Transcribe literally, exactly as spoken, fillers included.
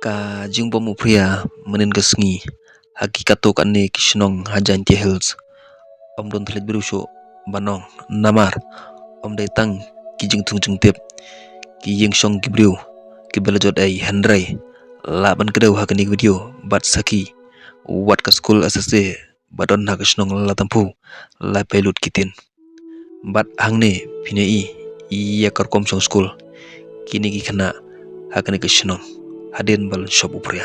Ka jingbym u phria mynnin ka sngi ha ki katto katne ki shnong ha Jaintia Hills. Ym don thylliej briew shuh ban ong, namar ym dei tang ki jingthung jingtip, ki ïing shong ki briew kiba la jot ei, hynrei lah ban kdew ha kane ka video bad sakhi wat ka skul S S A ba don ha ka shnong Latamphu la pei lut ki tin. Bad hangne phin ïohi ïa ka rukom shong skul kine ki khynnah ha kane ka shnong hadien ba la shop u phria.